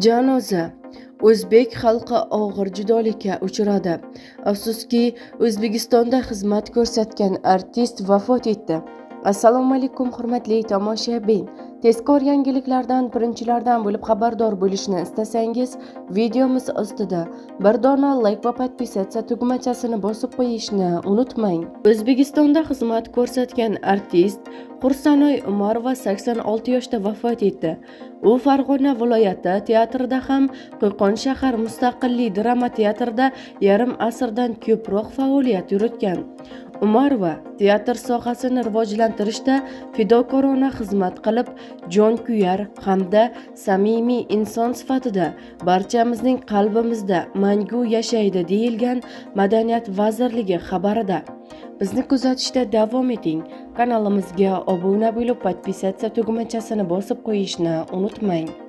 Janoza. O'zbek xalqi og'ir judolikka uchradi. Afsuski, O'zbekistonda xizmat ko'rsatgan artist vafot etdi. Assalomu alaykum, hurmatli tomoshabin. Tezkor yangiliklardan birinchilardan bo'lib xabardor bo'lishni istasangiz, videomiz ostida bir dona like va подписаться tugmachasini bosib qo'yishni unutmang. O'zbekistonda xizmat ko'rsatgan artist Xursanoy Umarova 86 yoshda vafot etdi. U Farg'ona viloyati teatrida ham Qo'qon shahar mustaqillik drama teatrida yarim asrdan ko'proq faoliyat yuritgan. Umarova teatr sohasini rivojlantirishda fidokorona xizmat qilib, jonkuyar hamda samimiy inson sifatida barchamizning qalbimizda mangu yashaydi, deyilgan Madaniyat vazirligi xabarida. Bizni kuzatishda davom eting. Kanalimizga obuna bo'lib, подписаться tugmachasini bosib qo'yishni unutmang.